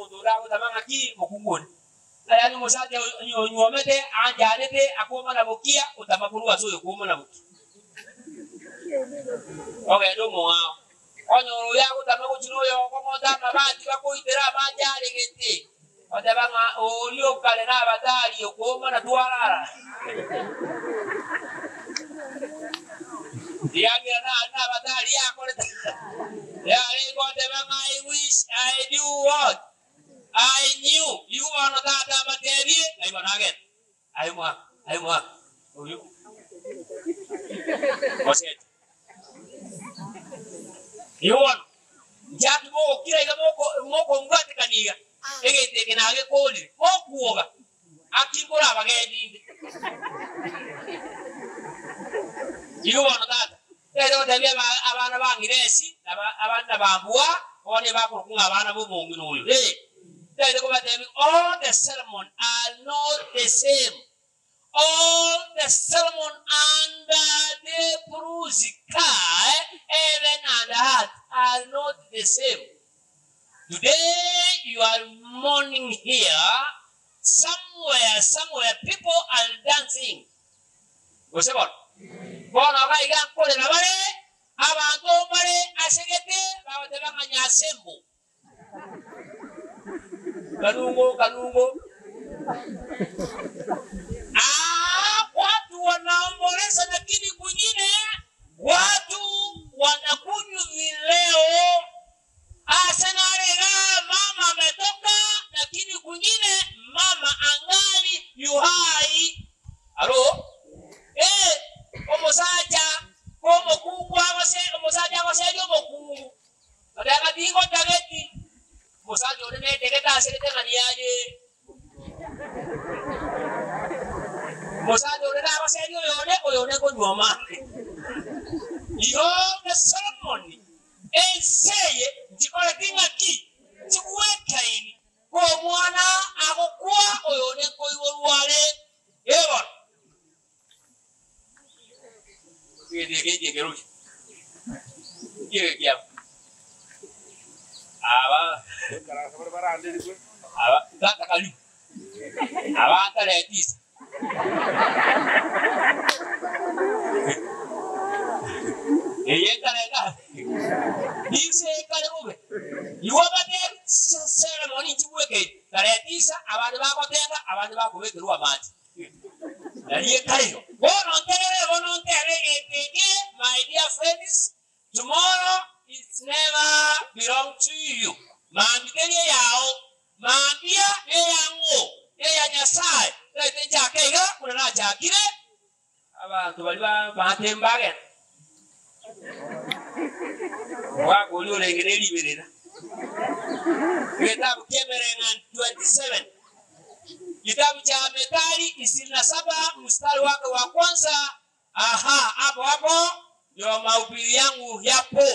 omonto onde agotama ng'aki mokungu onde. Yaani omosacha onyuomete anchanete akwomana bokia otama korwa ase oyokwomana bokia. Ogende omong'ao. Onyore oyo agotama gochia noyo okong'ota amabati bakoitera amache aregete, oteba ng'a oria okare nabatari okwomana twarara. Ekiagera nare nabatari akorete yarenge goteba ng'a I wish I knew what I knew. Igo bono tata ambatebie, aye bono agende. Aye omwaka, aye omwaka, oyo gosete. Igo bono, nchaki mogokira iga moko mokombwatekania iga, egento eke nagekorire, mokwoga, aki nkorabagendi inde. Igo bono tata, tari gotebia aba abana ba Ng'iresi, naba abande na bambua, bono ebakorokwa ng'a abana b'omong'ina oyo. Ee. Tari kobatebia, All the ceremony are not the same, all the ceremony under the blue sky, heaven and earth are not the same. Today you are mourning here, somewhere, somewhere people are dancing. Gose bono? Bono iga iga nkorera bare, abanto mbare ase gete bagoteba ng'a Nyasembo. Kanungo, kanungo. Ah, watu wanaomboleza lakini kwingine watu wanakunywa vileo. Ase nare igaa mama ametoka lakini kwingine mama angali yu hai. Alo? Eh, omosacha komokungu agose omosacha agoseria omokungu. Oteba tingotageti, omosacha onde netegete ase ritang'ani yaye. Omosacha onde nagoseria oyonde, oyonde nkonyuoma are. Igo na Solomoni, ense eye nchikoreti ng'aki? Nchigwekaini, ko omwana agokwa oyonde nkoiborwa are. Ee bono. Egento eke nkekeroki, nkegekiabo. Aba aba tata karibu, aba tarehe tisa. Eye tarehe ngapi? Tisa ekare bobe. Igo abate ceremony nchibwekaine, tarehe tisa abande bagotenga abande bakobekerwa amache. Nari ekarero. Bono ntegerere bono ntebe egento eke, my dear friends, tomorrow is never belong to you. Mambia teri eyao, mambia neyang'o? Neya Nyasae. Ntaete nchake iga buna nachakire, abanto baria ba baate mbagende. Omogaka oria orenge ne riberera. Egetabu ki'Emereng'anio 27. Kitabu cha Methali ishirini na saba mstari wake wa kwanza, aha, hapo hapo ndio mahubiri yangu yapo.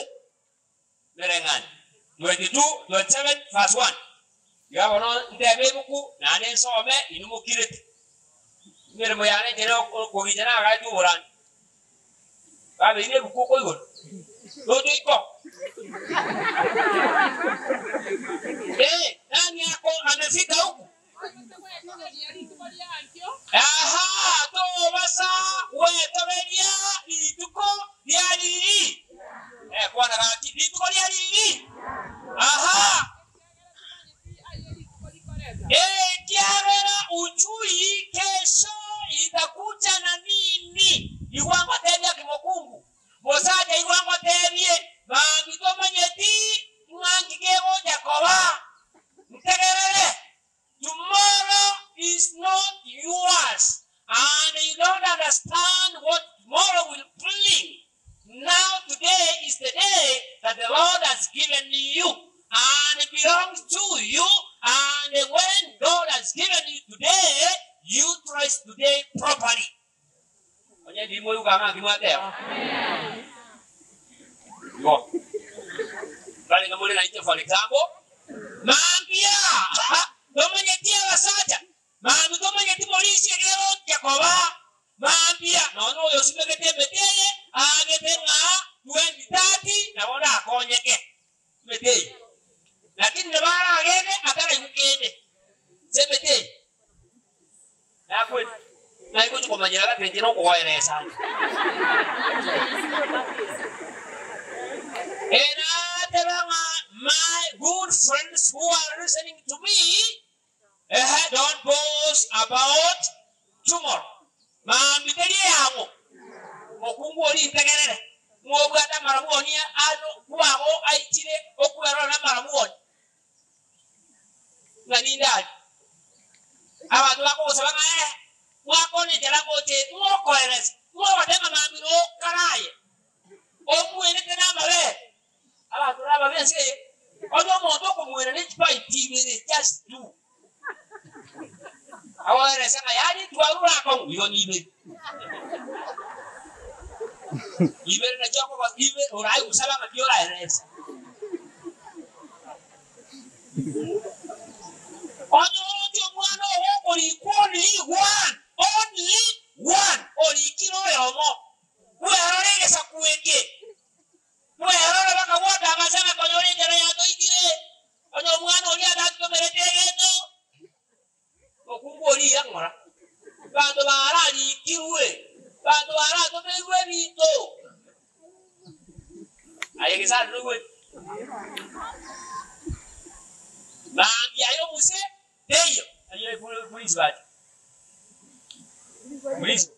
Emereng'anio 22, 27 verse 1. Iga bono ntebe ebuku naende nsome inwe mokirete. Emeremo yane inche kogicha nagaetwe oborandi. Babeire ebuku okoigora, tocha iko. Eh, nani ako amefika huku? Aha, tobasa gwetoberia rituko ria riri. Eh, kwana gaki, rituko ria riri. Aha. Ekiagera uchui kesho itakuja na nini. Igwa ngotebia ki mokungu? Mosacha igwa ngotebie, Mambia tomanyeti ng'a nki kegocha koba. Ntegerere, tomorrow is not yours and you don't understand what tomorrow will bring. Now today is the day that the Lord has given you and it belongs to you and when God has given you today, utilize today properly. Onye ndiri moigwa ng'a nki mwateba. Igo. Barenge more nainche for example, mambia tomanyeti abasacha, mambia tomanyeti morisia egerokia koba, mambia nonya oyo osimegete emete eye aagete ng'a 2030 nabo ndakonyeke emete eye. Lakini nabo aragende ataraigwa. akwete. Ng'ai gochia komanyera gati inche nokogoeresa ande. Erateba ng'a my good friends who are listening to me, ehe, don't boast about tomorrow. Mambia teri eyang'o. Mokungu oria integerere, ng'a obwate amarabwoni ano kwago aichire okwerora namarabwoni. Ng'a ninde aria. Abanto bakogosaba ng'a ee, mwakona enchera ngocha eye, ng'a okoeresa, ng'a ogoteba ng'a mambia nokare aye, omwenete namabe. Abanto nababe ense eye. Onye omonto okomwena ne chipaiti ibere, just two, agoeresa ng'a yaani twarure akong'u, igo nibere. Ibere nachio okoba ibe orae gosaba ng'a ki oraerese. Onye oroche omwana ogo okorikwa only one, only one, orikire oyomo, bwerore egesaku eke, bwerore bakagwatangasa ng'a konyora enchera yatoikire, onye omwana oria atatomerete egento, Omokungu oria ng'ora, Abanto bararikirwe, abanto baratomerwe ebinto. Aye gesare noigwete? Mambia aye omuse teiyo. Aye polisi bache. Polisi.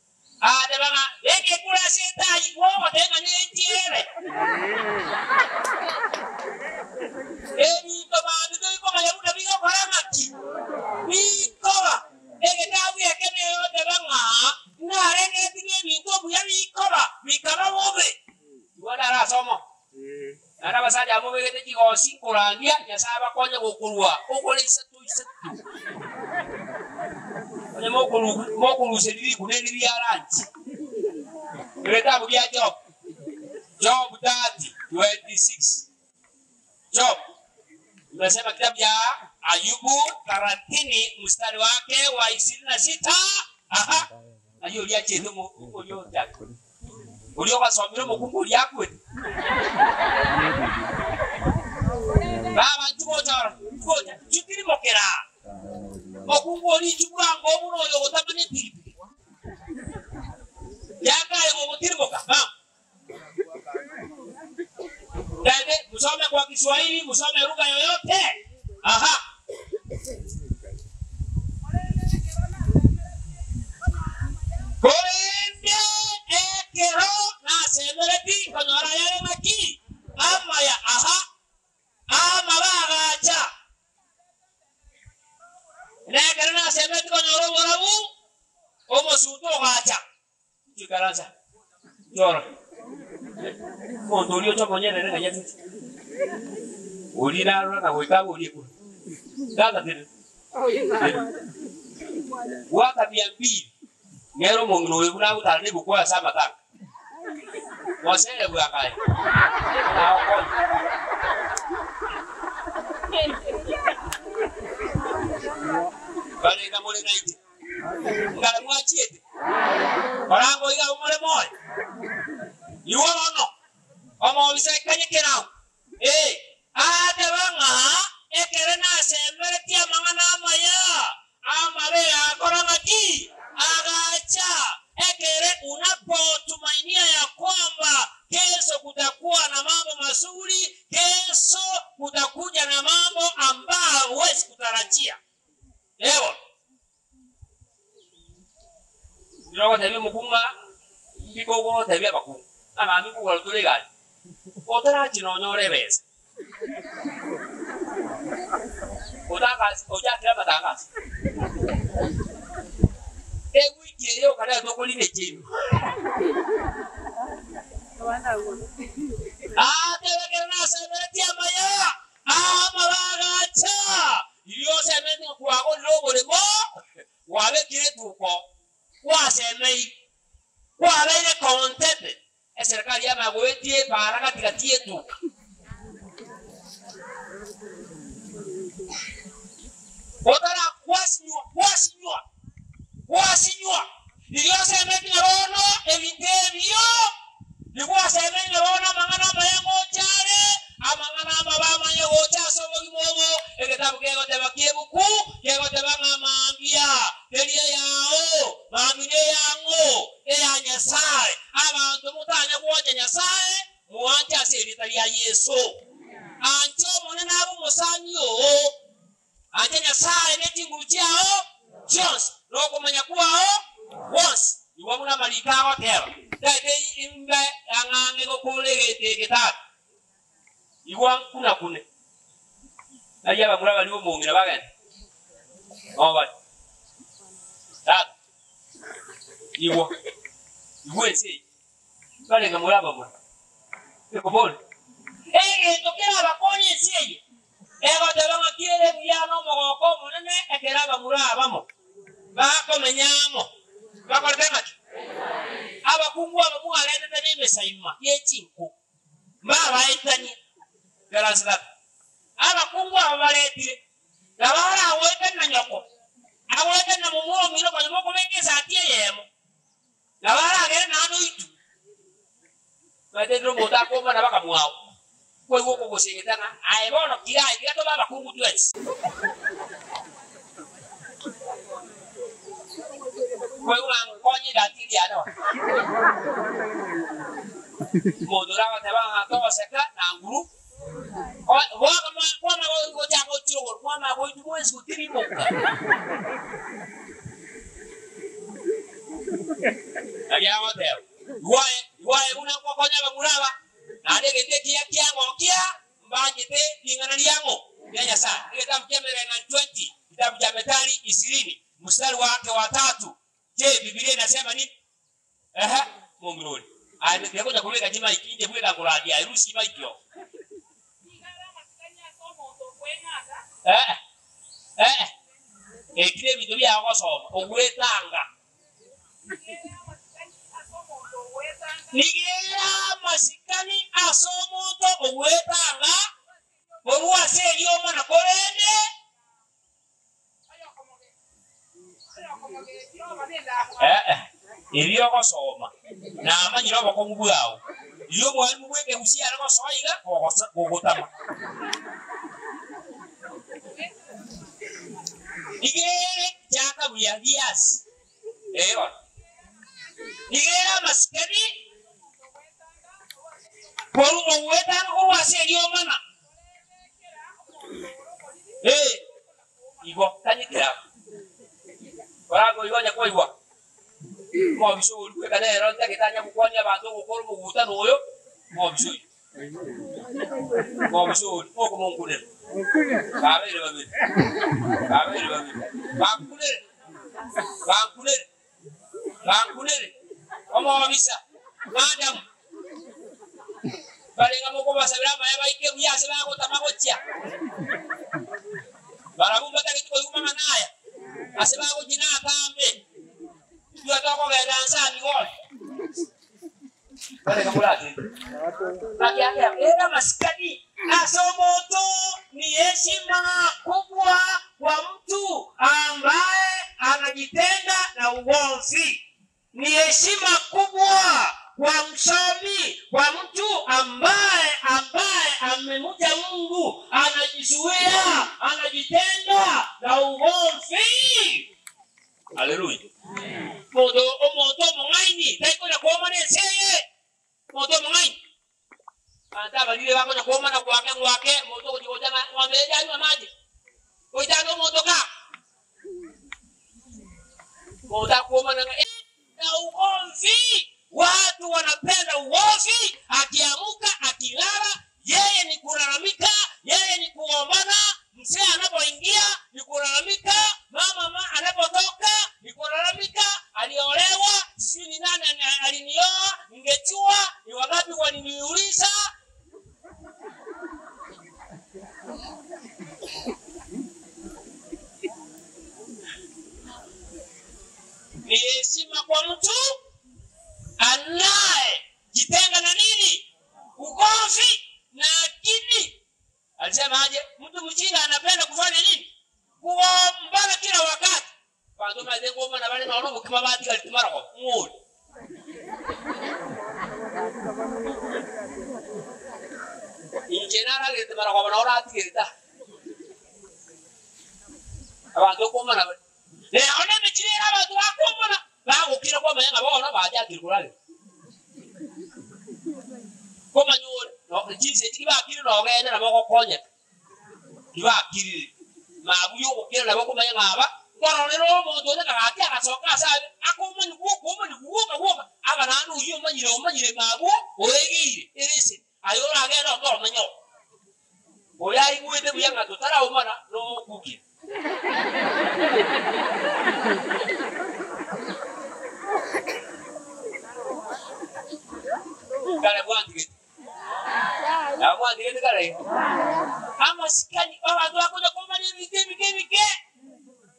Agateba ng'a beka ekura ase etaai bw'ogoteba ng'a nechiere. Ebinto mambia toikomanya buna bigokora ng'aki bikoba. Egetabu eke negoteba ng'a narengeretie ng'a ebinto obuya bikoba bikaba bobe. Igo ndarasome. Naende abasacha abwo mobegete chigosi nkorandia, Nyasae abakonye gokorua okore isato isato. Onye mokoruseria rikuneni ria ranchi, ebitabu bia Job, Job 30, 26, Job, nimesema kitabu cha Ayubu thelathini mstari wake wa ishirini na sita, aha, ayio oria achiete omo oria ochake. Oria ogasomire omokungu oria akwete. Baba inchuo gocha oro, inchuo gocha, inchuo tirimokera. Omokungu oria inchuo bwango buna oyo ogotamanya epigipigi. Yakaye gogotirimoka, mama. Dade, musome kwa Kiswahili, musome lugha yoyote. Aha. Korende ekero nasemereti nkonyora ayare ng'aki? Amaya, aha, amabe agacha. Na ekero nasemereti konyora oborabu, omosunte ogacha. Inchuo ikaransa, inchuo orore. Omonto oria ocha omonyene ng'ai achiche? Oria narora na goika abe oria ekura. Tata tenena. Tenena. Bwata mia mbili, ng'ere omong'ina oyo buna agotara nebuku ase amatanga. Mosere bwakaye, nagokonye. Barenda more nainche. Nkare mwachiete, korangoiga abwo more moyo. Igwa bono, omobisa ekanye kerao, ee, agateba ng'a ekere nasemeretie amang'ana amaya, amabe agakora ng'aki? Agacha. Ekere unapotumainia ya kwamba kesho kutakuwa na mambo mazuri, kesho kutakuja na mambo ambayo huwezi kutarajia. Ee bono, Ndire ogotebia omokungu ng'a mbike ogotebia abakungu, ng'a mambia nkogora tore egari, otarachia nonyore ebesa. Otagasi ochakire amatangaso. Ewiki eye okareta okorina echenu. Atebe ekero nasemeretie amaya, Amabe agacha, riria osemetie ng'a kwagorire oboremo, gwabekire etuko, gwasemeire, kwabeire contented, eserekari yamanya goetia epaara gati gati y'etuka. Otara gwasinywa, gwasinywa, gwasinywa, riria osemetie ng'a bono ebinto ebio, Nigwasemeire ng'a bono amang'ana amaya ngocha are, amang'ana amabe amanye gocha ase obogima obo. Egetabu kegoteba ki'ebuku kegoteba ng'a mambia teria yao. erieta ria Yeso. Ancha Omonene abe omosani oo, ancha Nyasae ne chinguru chiao chionsi, na okomanya kwao gwonsi. Igwa buna amariko agoteba, Ntaete imbe ang'ang'e gokora egento eke tata. Igwa nkuna-kune. Nari abamura baria b'omong'ina bagende nao bare. Tata, igwa, igwa ense eye. Barenge more abamura. Ekobori, Egento kerabakonye ense eye, egoteba ng'a kiere buya na omogoko omonene ekero abamura abamo bakomenya amo. Bakorete ng'aki? Abakungu aba mwaretete nemesaima ye chinko, mbabaetanie. Ikaranse tata. Abakungu aba baretire, nabo aragoetanie na nyoko, agoetanie na momura omino konya mokobeka esati eyemo. Nabo aragere naende oitwe. Omanyete ekero omonto akoomana bakamwao, kwaigwa okogosegeta ng'a aye bono kira aye tiga tobe abakungu twensi. Kwaigwa ng'a nkonye egati eria yane bono. Omonto oragoteba ng'a togoseka na nguru, kwama gochaka gochirogoro, kwama goitwa mwensi gotirimoka. Naki agoteba, Igwa aye, igwa aye buna ngokonya abamura aba, naende egento ekiya kiang'okia, mbanchete ring'ana riang'o ria Nyasae. Egetabu kia Emereng'anio 20, kitabu cha Methali ishirini, mstari wake wa tatu. Je, Bibilia inasema nini? Ehe, mong'ina oria. Aye tekonya kobeka chimaiki, inche bweka nkorandia aye, rusia chimaiki oo. Nigo are amasikani ase omonto okweng'ata. Ee, ee, eki nebinto biao gosoma, ogwetanga. Nigo ere amasikani ase omonto ogwetanga. Nigo ere amasikani ase omonto ogwetanga korwa ase eriomana, korende. Ee, erio ogosoma, namanyire obokong'u bwao. Riria omwalimu bw'ekegusii are gosoa iga, gogotama. Nigo ere chaka buya riasi. Ee bono. Nigo ere amasikani korwa ogwetanga korwa ase eriomana. Ee, igo tanyekera aba. Korakoigwa onye kwaigwa omobisa oria bweka nere ntagete anya gokwania abanto ogokora omogutano oyo, omobisa oyio. Omobisa oria, mokomonkunera. Babeire babere, babeire babere, bankunere, bankunere, bankunere, omobisa, madam. Barenge mokobasabera amaya baike buya ase bagotama gochia. Barabwo mbatageti koigwa mang'ana aya, ase bagochia natambe. Intwe tokogenda nse aa Migori. Barenge moratende. Naki akera ere amasikani ase omonto ni heshima kubwa kwa mtu ambaye anajitenga na ugomvi. Ni heshima kubwa kwa msomi, kwa mtu ambaye ambaye amemcha Mungu, anajizuia, anajitenga na ugomvi. Haleluya. Omonto omonto omong'aini taikonya koomana ense eye. Omonto omong'aini. Abanto abarire bakonya koomana kwake ngwake, omonto ogochia gocha ng'a ng'ombe eye yanywa amache. Goitana omonto ka. Omonto akoomana ng'a na ugomvi. Watu wanapenda ugomvi, akiamuka akilala, yeye ni kulalamika, yeye ni kugombana, mzee anapoingia ni kulalamika, mama ma anapotoka ni kulalamika, aliolewa, sijui ni nani alinioa, ningejua ni wangapi waliniuliza. Ni heshima kwa mtu anayejitenga na nini? Ugomvi na akili. Alisema aje? Mtu mjinga anapenda kufanya nini? Kugombana kila wakati. Banto maete ngomana bare nonya obokima batigari timara ng'ori. Inche naragerete maragoba nao oratigerete aa. Abanto okomana bare. Nero nemechie ere abanto bakomana, bagokira kwamanya ng'a bono bachakire korarera. Komanya ore. No chinsa echi kibakirire nogende nabo ogokonyeka. Kibakirire, mabuya ogokira nabo okomanya ng'a aba nkororera omonto onde kagati agasoka ase abe akomanya gwoka omanya gwoka gwoka aba naende oyio omanyire omanyire mabwo oegeire ere esegi aye oragende otomanya oo. Oyo aigwete buya ng'a totaraumana nomokukire. Kare mwantigete. Nabo mwantigete kare. Amasikani, abanto bakonya komanya ebinto ebike ebike.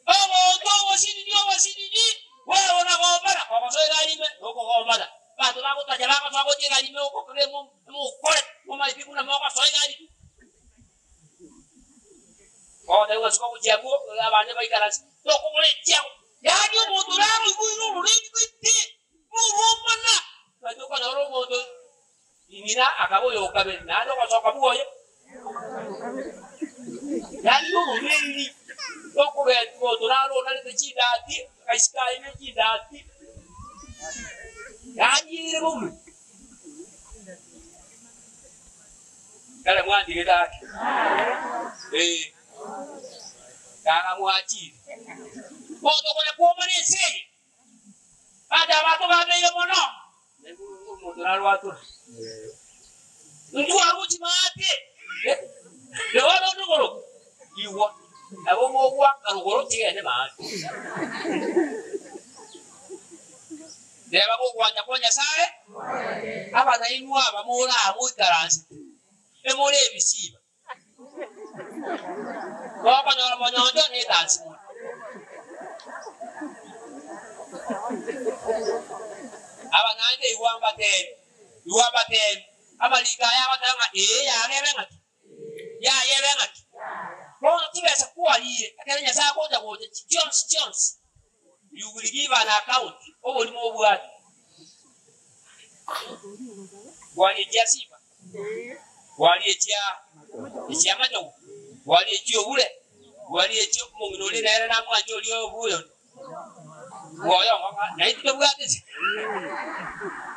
Omonto obosinini obosinini, bwabona gombana, ogosoa egari ime nokogombana. Abanto bagotacha bagosoa gochia egari ime okokora mokore, momanyete buna mogosoa egari. Ogoteba ng'a siko gochia abwo, abande baikaranse, tokogora echiabo. Yaani omonto oraroiboire ororemi gete, norwomana, naende okonyora omonto ng'ina akaba oyo okabere, naende ogosoka bwoye. Yaani ororemi, tokogenda omonto naro onarete chindati, agaisiko aye ne chindati, yaani ere bobe. Kare mwantigete ake? Ee, kaga mwachire. Monto konya kwomana ense eye, ande abanto babeire mono, omonto narwatora. Ntwarwa chimaate, bono rogoro igwa, nabo mogwaka rogoro chigende maate. Teba gogwancha kwa Nyasae, aba nainwe aba more aa moikaransete, emore ebisiba, mokonyora monyoncho na etansi more. Aba naende igwa mbatebi, igwa mbatebi, amariko aya agoteba ng'a ee yaga ebe ng'aki, yaya ebe ng'aki. Bono chibesa kwarire, ekero Nyasae agocha gocha chionsi chionsi. You will give an account oborimo obwate. Bwari echia simba, bwari echia echia matogo, bwari echia obure, bwari echia omong'ina oria nere namwanche oria obure oria. Bwoye ong'ong'a naintwe tobwate ase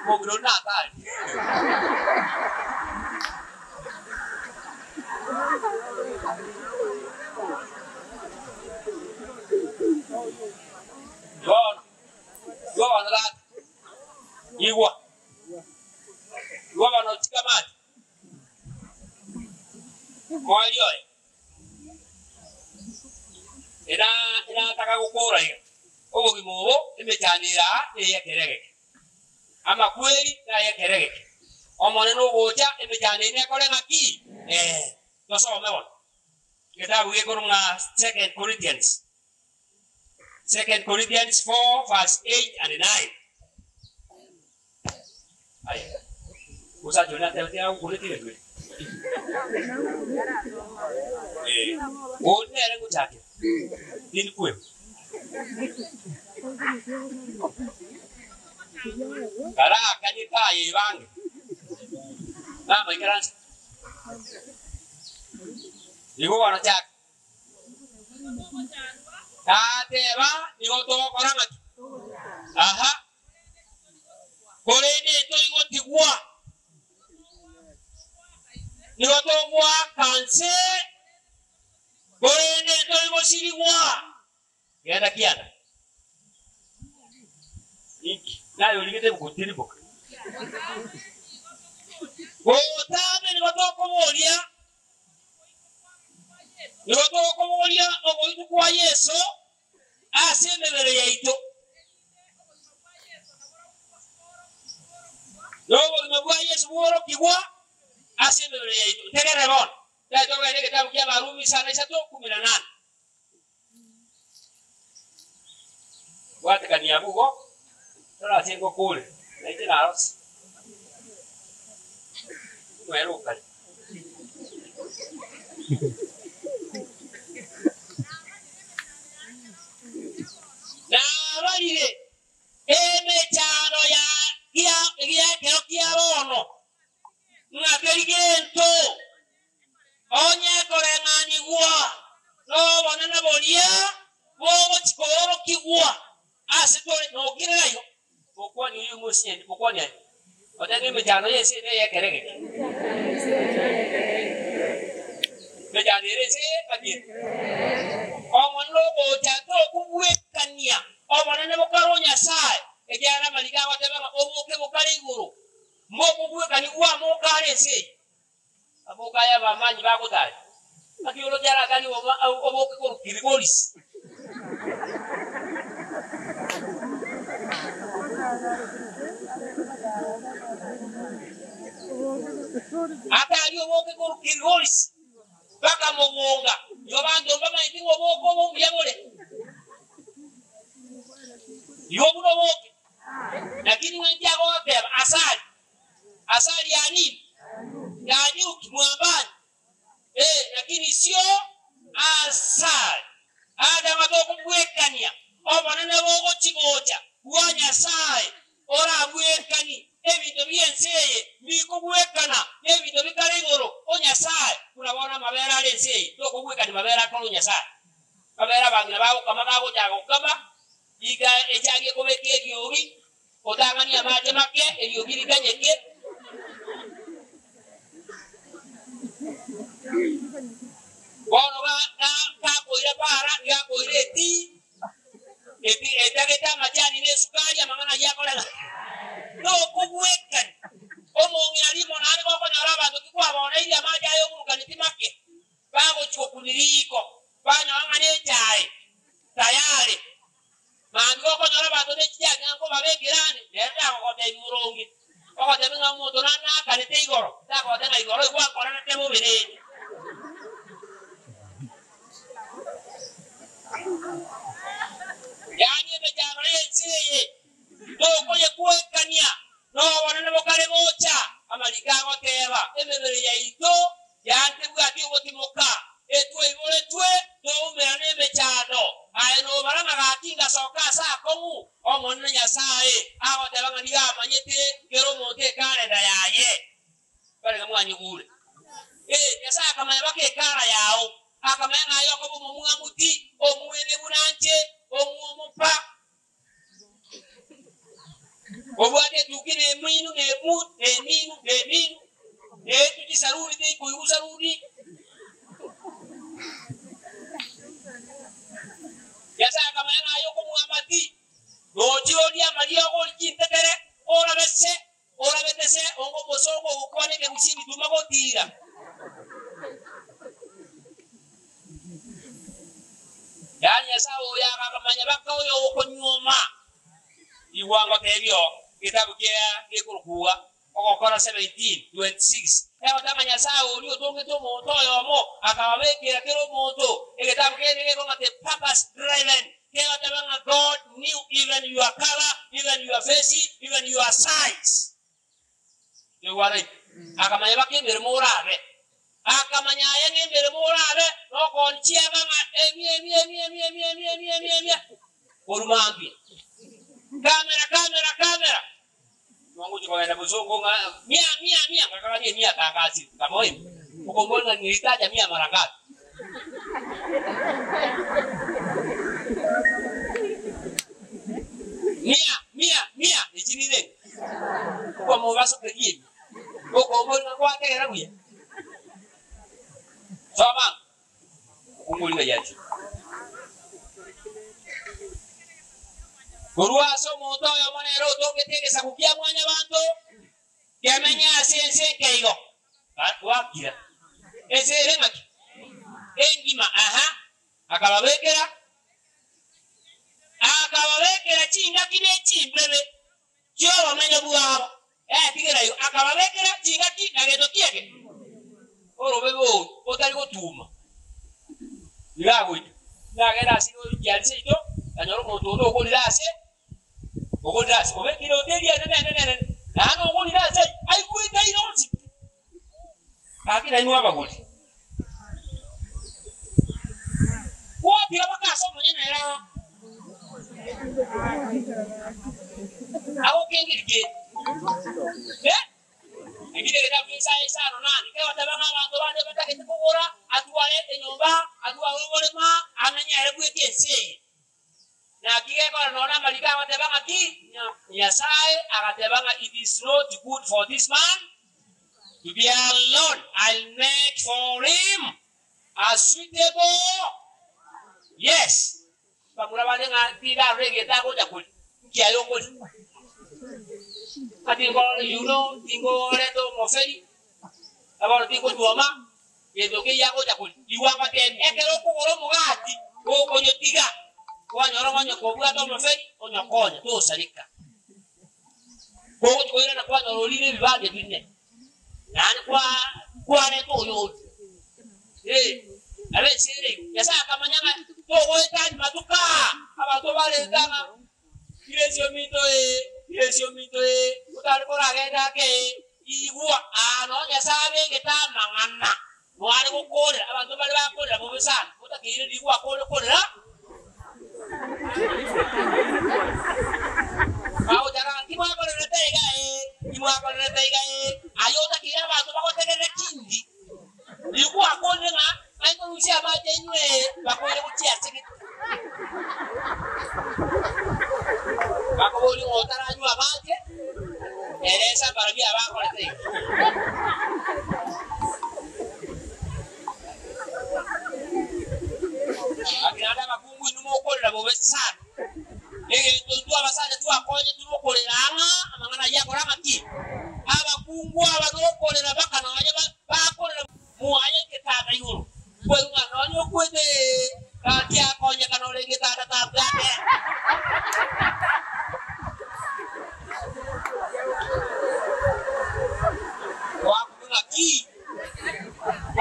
omong'ina oria natari. Bono, igwa bono tata, igwa, igwa bono tika amache, moerio oye, ena enataka gokora iga, obogima obo emechando ere aa neye ekere egeke, amakweri naye ekere egeke, Omonene ogocha emechando eye nekore ng'aki? Ee, tosome bono. Egetabu gekorwa ng'a Second Corinthians, Second Corinthians 4 verse 8 and 9. Aye, omosacha oria natebete agokorete egento eke. Eh, oria nere ngochakera, tindi kweba. Karakanye kayebange, namaikaranse. Nigo bono chaka. Tateba nigo togokora ng'aki? Aha. Korende toigotigwa. Nigo togoaka nse, korende toigosirigwa. Genda kianda. Inki? Naye origete gotirimboka. Botambe nigo tokoboria, nigo tokoboria ogoitwa kwa Yeso ase emebere yaito. Na obogima bwa Yeso bworokigwa ase emebere yaito. Ntegerere bono. Tari togende egetabu kia Abarumi isano isato kumi na nane. Bwatekania abwo igo, rora ase ngokore, na inche narose. Mwere okare. Nabarire emechando ya gia ekero kia bono, ng'a teri gento. Onye koreng'anigwa nobonene boria bogochia koorokigwa ase tore, nokire aye, mokwani oyio mosinye, mokwani aye. Otebe emechando y'ense eye ney'ekere geke. Emechando ere ense eye ng'aki ere? Omonene ogocha tokobwekania obonene bokare o Nyasae, ekiagera amariko agoteba ng'a oboke bokare igoro, mbokobwekania gwamoka are ense eye. Aboka aya abamanyi bagotaria, naki oroche aratarie oboke korwa Kirigoris? Atarie oboke korwa Kirigoris, bakamogonga. Igo abanto mbamanyeti ng'a oboke obo mbuya bore. Igo buna oboke. Lakini ng'a inki agoteba? Asari. Asali ya nini? Ya nyuki mwambani eh, lakini sio asali. Adama tokobwekania obonene bogochi-gocha bwa Nyasae orabwekani ebinto bi'ense eye mbikobwekana nebinto bikare igoro o Nyasae, buna bono amabere are ense eye tokobwekania mabere akore o Nyasae. Amabere abang'ina bagokama bagochaka gokama, iga echagie kobeka eriogi Otang'anie amache make, eriogi rikanyeke. Bono gakoira para, gakoira etii, eti etagete amachani na esukari, amang'ana ayio akorega nokogwekania. Omong'ina rimo naende gokonyora abanto tikwabaoneirie amache aya oburukaneti make, bagochia gokunia riko, banyora ng'a nechae tayari. Mambia gokonyora abanto ne chichaki ng'a nkobabekera ande, nere tagogotebia boronge. Ogotebia ng'a omonto nanakanete igoro, tagogotebia ng'a igoro gwankorerete bobe rende. Yaani emechando y'ense eye tokoyekwekania nobonene bokare gocha. Amariko agoteba, Emebere yaito yantebwati ogotimoka, etwaiboretwe toumerane emechando. Aye nobara ng'a gaki ngasoka ase akong'u, Omonene Nyasae agoteba ng'a nigo amanyete kera omonto ekalenda yaye. Barenge mwanyigure. Ee, Nyasae akamanya baka ekara yao, akamanya ng'a aye okoba omomwamuti, omwene buna nche, omwomopa. Obwate etuki na eminu, na emu, na eminu, na eminu, na etuki saruri teikoigwa saruri. Nyasae akamanya ng'a aye okomwamati, nochire orie amariogo orie chintetere, orabe se, orabete se, onga omosongo ogokwana ekegusi ebituma gotiira. Yaani Nyasae oyo akamanya baka oyo okonyuoma. Igwa ngotebie oo, egetabu kia gekorokwa Ogokora 17:26 egoteba ng'a Nyasae oria otongete omonto oyomo akababekera kera omonto. Egetabu kende gekong'a The Purpose Driven kegoteba ng'a God knew even your color, even your face, even your size. Toigwana intwe? Akamanya baka emeremo orabe. Akamanya aye ng'a emeremo orabe nokoonia chianga ng'a emia emia emia emia emia emia emia emia emia korwa mambia. Kamera kamera kamera. Nongochia kogenda bosongo ng'a mia mia mia ngakagania emia tangasire nkamoa emia. Okomboria ng'a nilitaja mia mara ngapi? Mia mia mia echi nire Okomobasokeria ebi, okomboria ng'a gwategera buya. Soma okomboria ng'a yachire. Korwa ase omonto oyomo nere otongete egesaku kia mwanyabanto, kemenye ase ense enkeigo. Gwakira ense ere ng'aki? Engima. Aha. Akababekera, akababekera chingaki ne chimbebe chi'obomenyo bwabo. Ee, tigera igo, akababekera chingaki na gento ki eke? Orobebe oru otari gotuuma. Iga agoika, nagenda ase ekiaria seito, nkanyora omonto onde ogorire ase, ogorire ase, obekire hoteli enene enene enene, naende ogorire ase ayio, aigwete aire onsi pi. Gaki nainwe abagori, gwatiga baka ase omonyene ere aa agokengeri kende. Eh, eki negetabu kia Isaya isano nane kegoteba ng'a abanto bande batagete kogora atware enyomba, atware oborema, amenye ere bweka ense eye. Naki gekora nonya namariko agoteba ng'a ki? Nyasae agateba ng'a it is not good for this man to be alone, I'll make for him a suitable, yes, bamura bande ng'a tindarora egento agocha koria, nki aye okoria? Ng'a tinkorora you know, tingoreta omoferi, na bono tinkonyuoma, Gento nkeiyo agocha koria. Igwa ngotebie, ekero okogora omogati gokonyotiga, kwanyora onye kobwate omoferi, onyokonye, tosareka. Kogochia koirana kwanyora orire ebibande bine, naende kwa kwareta oyonde. Ee, nabo ense ere igo. Nyasae akamanya ng'a togoetania matuko aa, abanto barente ng'a Iresi ominto ee, iresi ominto ee, otari koragenda ake ee. Igwa, aa noo Nyasae abegete amang'ana, noare gokoorera, abanto mbare bakorera bobe sana, otakeire riria gwakoorire korera. Bagochaka ng'a timwakorerete iga ee, timwakorerete iga ee, aye otakeire abanto bagotegerere kindi, riria gwakoorire ng'a ng'ai nkorusia amache inwe ee, bakoire gochia ase gete. Bakoboria ng'a otaranywa amache, eresa mbarabwo abakorete igo. Gaki naende abakungu inwe mokorera bobe sana. Egento intwe abasacha twakonyetwe nokorera ng'a amang'ana ayio akore ng'aki? Abakungu aba nokorera baka nonye bakorera mwaye egetanda igoro. Kwerwa ng'a nonya okwete, gaki akonyekana ore egetanda tabwate. Gwakumia ng'aki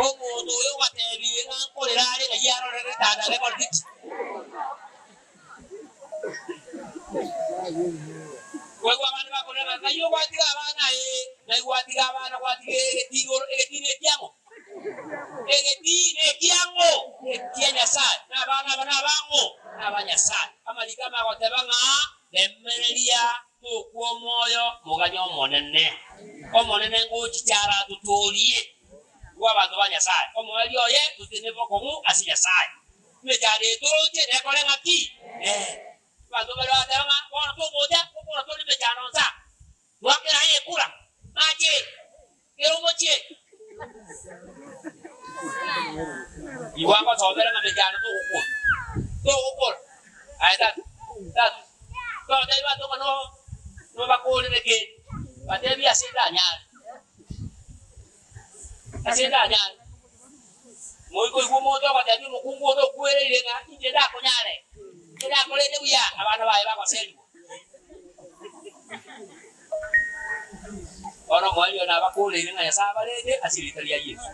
omonto oyo ogwatebirie ng'a nkorera are ng'ai arore egetanda gekorete ki? Koigwa abande bakorera ng'a ng'ai ogwatiga abana ee, ng'ai gwatiga abana gwatiga egetii igoro, egetii nekiang'o? Egetii nekiang'o? Ekia Nyasae. Na abana aba nabang'o? Naba Nyasae. Amariko amagoteba ng'a remereria tokwa omoyo moganye Omonene. Omonene ngochicha aratotoorie. Igo abanto ba Nyasae, omoerio oye totene bokong'u ase Nyasae. Emechando eye toroche nekore ng'aki? Ee. Abanto baria bagateba ng'a bono togocha gokora tore emechando nsa. Twakera aye ekura, nache kera omochie. Igo agosomera ng'a mechando togokora, togokora. Aye tata, tata, totebia abanto ng'a no nobakorere kende, batebie ase ndanyare, ase ndanyare. Moikoigwa omonto ogotebia omokungu onde okwereire ng'a inche ndakonyare, inche ndakorende buya, abana baye bagoserigwa. Bono omoerio nabakoreire ng'a Nyasae abarende ase erieta ria Yeso.